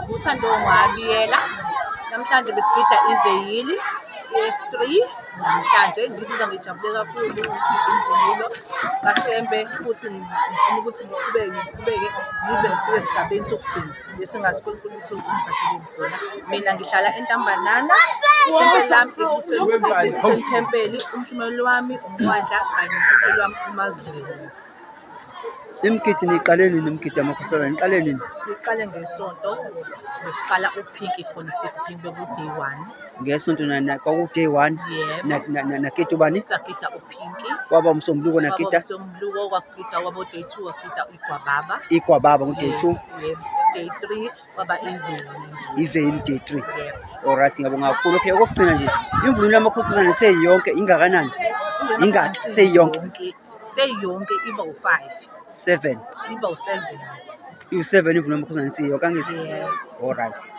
Uthando ngwabiyela. Namhlanje besigida iveyili yes-three. Namhlanje ngizizwa ngijabule kakhulu imvunulo kaShembe futhi ngifuna ukuthi ngiqhubeke ngiqhubeke ngize ngifike esigabeni sokugcina lesi engazi uNkulunkulu ukuthi ungiphathele khona. Mina ngihlala eNtambanana, ithempeli lami ekuseni thempeli, umshumeli wami uMwandla kanye nomkhokheli wami uMaZulu. Imigidi niyiqale nini imigidi yamakhosazane? Niqale nini? Siqale ngeSonto, besiqala uphinki khona sigida uphinki beku-day one. Ngesonto kwaku-day one. Yebo. Nagida ubani? Sagida uphinki. Kwaba uMsombuluko nagida? Kwaba uMsombuluko kwagida kwabo-day two kwagida igwababa. Igwababa ngo-day two? Yebo. Day three kwaba iveyili. Iveyili day three. Yebo. Alright, ngiyabonga kakhulu. Okay, okokugcina nje, imvunulo yamakhosazane seyiyonke ingakanani? Ingakhi seyiyonke? Seyiyonke iba u-five. Seven. Iba u-seven. Iwu-seven imvunulo yamakhosazane seyiyonke angithi? Yebo. Alright.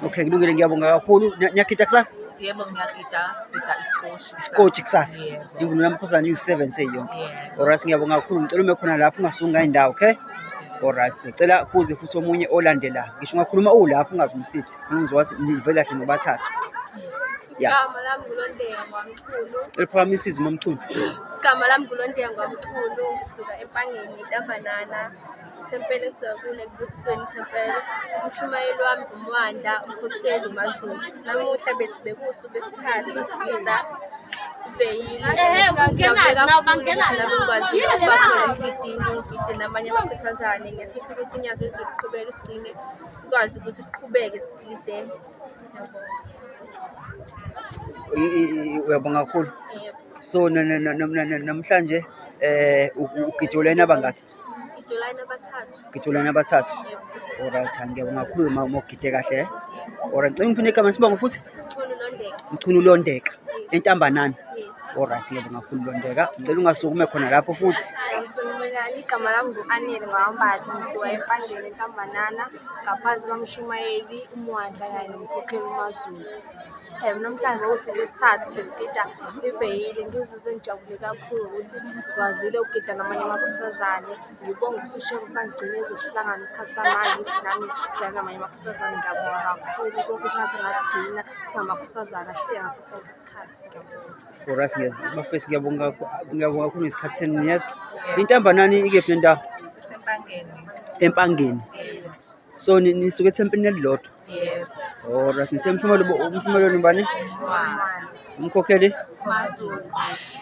Okay, kulungile ngiyabonga kakhulu. Niyagida kusasa? Yebo, ngiyagida, sigida isikotshi. Isikotshi kusasa. Yebo. Imvunulo yamakhosazane iwu-seven seyiyonke. Yebo. Alright, ngiyabonga kakhulu. Ngicela ume khona lapho ungasuki ngayindawo, okay? Alright, ngicela kuze futhi omunye olandelayo. Ngisho ungakhuluma ulapho ungazumsithi. Ngizokwazi nivele kahle nobathathu. Ya. Igama lami nguLondeka ngwaMchunu. Eliphakamisa izwi MaMchunu. Igama lami nguLondeka ngwaMchunu, ngisuka eMpangeni eNtambanana. Ithempeli engisuka kulo ekubusisweni ithempeli. Umshumayeli wami uMwandla, umkhokheli uMaZulu. Namuhla bekuwusuku lwesithathu sigida iveyili. Ngijabule kakhulu ukuthi nami ngikwazile ukuba khona emgidini, ngigide namanye amakhosazane. Ngiyafisa ukuthi iNyazi lizoqhubeka isigcine sikwazi ukuthi siqhubeke sigide. Ngiyabonga. Uyabonga kakhulu. Yebo. So namhlanje ugide olayini abangaki? Ngigide olayini abathathu. Ugide olayini abathathu. Yebo. Alright, ngiyabonga kakhulu uma ugide kahle. Alright, ngicela ngiphinde igama nesibongo futhi. Mchunu Londeka. Mchunu Londeka. Entambanana. Yes. Alright, ngiyabonga kakhulu Londeka. Ngicela ungasuki ume khona lapho futhi. Sanibonani, igama lami ngu-Anele ngwaMbatha, ngisuka eMpangeni eNtambanana, ngaphansi kwamshumayeli uMwandla kanye nomkhokheli uMaZulu. Namhlanje bekuwusuku lwesithathu besigida iveyili, ngizizwe ngijabule kakhulu ukuthi ngikwazile ukugida namanye amakhosazane. Ngibonge ukuthi uShembe usangigcine size sihlangane isikhathi samanje ukuthi nami ngidlale namanye amakhosazane. Ngiyabonga kakhulu uNkulunkulu sengathi angasigcina singamakhosazane ahleke ngaso sonke isikhathi. Ngiyabonga. Alright, bafethu ngiyabonga ngiyabonga kakhulu ngesikhathi senu niyezwa. Intambanani ikephi nendawo? Isempangeni. Empangeni. So nisuke ethempelini elilodwa. Yebo. Alright, ngithe umshumelo umshumelo nibani? Umkhokheli? Mazuzu.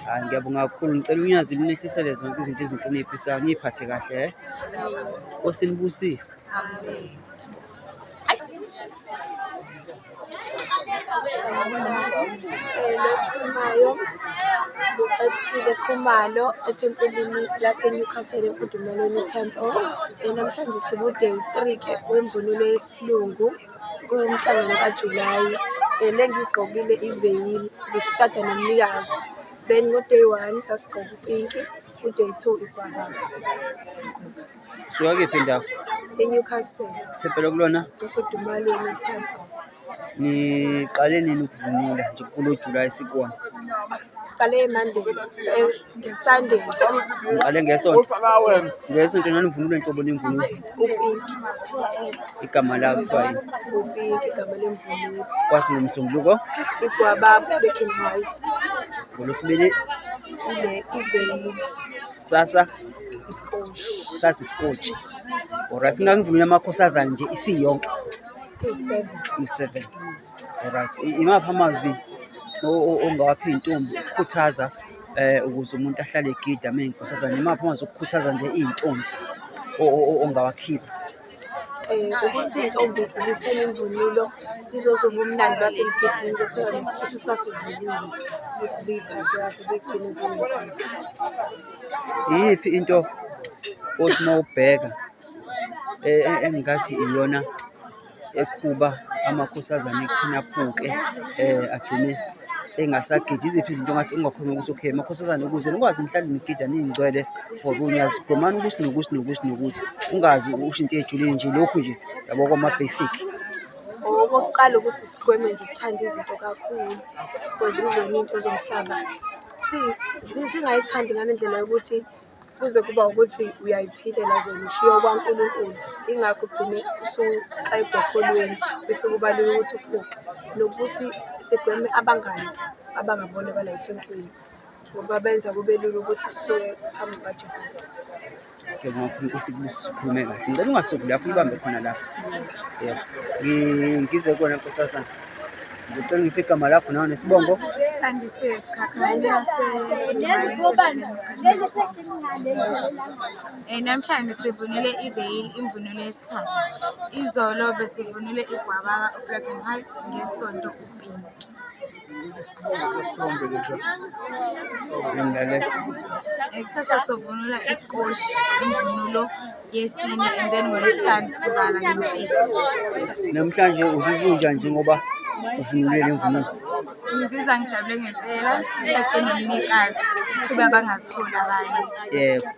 Hayi ngiyabonga kakhulu. Ngicela unyazi linehlisele zonke izinto ezinhle eniyifisayo, niyiphathe kahle. eh? Nkosi nibusise. Lokhulumayo uCebisile Khumalo ethempelini laseNewcastle eMfudumelweni Temple. Namhlanje siku-day three-ke wemvunulo yesiLungu kuwumhlangano kaJulayi. Le engiyigqokile iveyili, besishada nomnikazi. Then ngo-day one sasigqoke upinki, ku-day two igwababa. Suka kephi indawo? ENewcastle. Ithempeli kulona? Emfudumalweni Temple. Niqale nini ukuvunula nje kulo July esikuwona? Siqale Monday, nge-Sunday. Niqale ngeSonto? Ngesonto nanivunule nhlobo nemvunulo? Upinki. Igama lawo kuthiwa yini? Upinki igama lemvunulo. Kwathi ngoMsombuluko? Igwababa, black and white. NgoLwesibili? Ile iveyili. Kusasa? Isikotshi. Kusasa isikotshi. Alright, singakuvunula amakhosazane nje isiyonke. Iwu-seven. Iwu-seven. Alright, imaphi amazwi ongawapha iy'ntombi ukukhuthaza ukuze umuntu ahlale egida uma eyinkosazane? Imaphi amazwi okukhuthaza nje iy'ntombi ongawakhipha? Ukuthi iy'ntombi zithenge imvunulo zizozwa ubumnandi basemgidini, zizothola nesibusiso sasezulwini ukuthi ziy'phathe kahle ziy'gcine ziyintombi. Iyiphi into othi uma ubheka engathi iyona ekhuba amakhosazane ekutheni aphuke agcine engasagidi? Iziphi izinto ongathi ungakhuluma ukuthi okay makhosazane ukuze nikwazi nihlale nigida niyingcwele for unyazi, gwemani ukuthi nokuthi nokuthi nokuthi, ungaze usho into ey'julile nje lokhu nje yabo kwama-basic. Okokuqala ukuthi sigweme nje ukuthanda izinto kakhulu cause izona iy'nto zomhlaba. Singayithandi ngale ndlela yokuthi. Kuze kuba ukuthi uyayiphilela zona ushiya okwaNkulunkulu. Yingakho ugcine usuxegwa okholweni bese kuba lula ukuthi uphuke. Nokuthi sigweme abangani abangabona abala esontweni ngoba benza kube lula ukuthi sisuke phambi kukaJehova. Ngiyabonga kakhulu, iNkosi ikubusise ukhulume kahle. Ngicela ungasuki lapho uyibambe khona lapho. Yebo. Ngize kuwena nkosazana. Ngicela ungiphe igama lakho nawe nesibongo. Sandise Sikhakhane Eh namhlanje sivunule i-veil imvunulo yesithathu. Izolo besivunule igwababa u-black and white ngesonto u-pink. Ngilalela. Kusasa sovunula isikoshi imvunulo yesine and then ngoLwesihlanu sivala ngensipho. Namhlanje uzizwa unjani njengoba uvunule le mvunulo? Ngizizwa ngijabule ngempela sishade nomnikazi ithuba abangathola abanye. Yebo.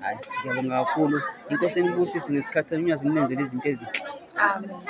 Hayi, ngiyabonga kakhulu. Inkosi inibusise ngesikhathi senu, inyazi inenzele izinto ezinhle. Amen.